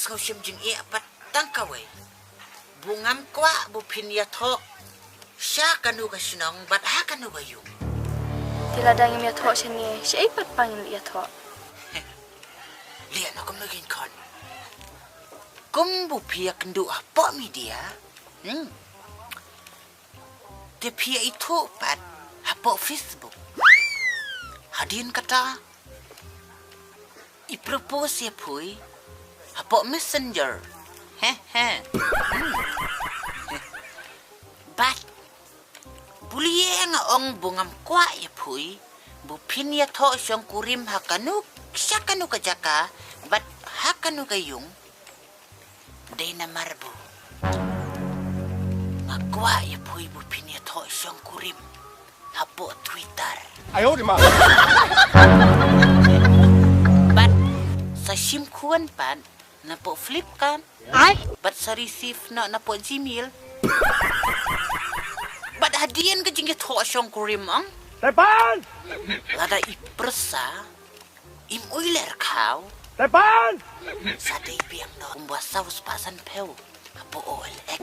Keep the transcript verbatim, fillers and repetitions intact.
Khaw shim jingeh pat tang kawei. Bu ngam kwah bu phin ïathoh sha kano ka shnong bad ha kano ka ïung. Te lada ngim ïathoh shane, shaei pat ba ngin ïathoh? Lieh na kumno ngin khon. Kum bu phi ïakynduh hapoh media. Hmm. Te phi ïa ithuh pat hapoh Facebook. Hadien kata i propose ïa phi hapoh Messenger. He he. Bad bu lieh nga ong bu ngam kwah ïa phi bu phin ïathoh shongkurim ha kano sha kano ka jaka bad ha kano ka ïung. Dei namar ba nga kwah ïa phi bu phin ïathoh shongkurim hapoh Twitter. Ayo di ma. Bad sa shim khun pat napoh Flipkart. Ai. Bad sa receive noh napoh Gmail. Bad hadien ka jingïathoh shongkurim ang. Tepan. Lada i pyrsa im uiler khaw. Tepan. Sa dei biang noh kumba saw spah san phew hapoh O L X.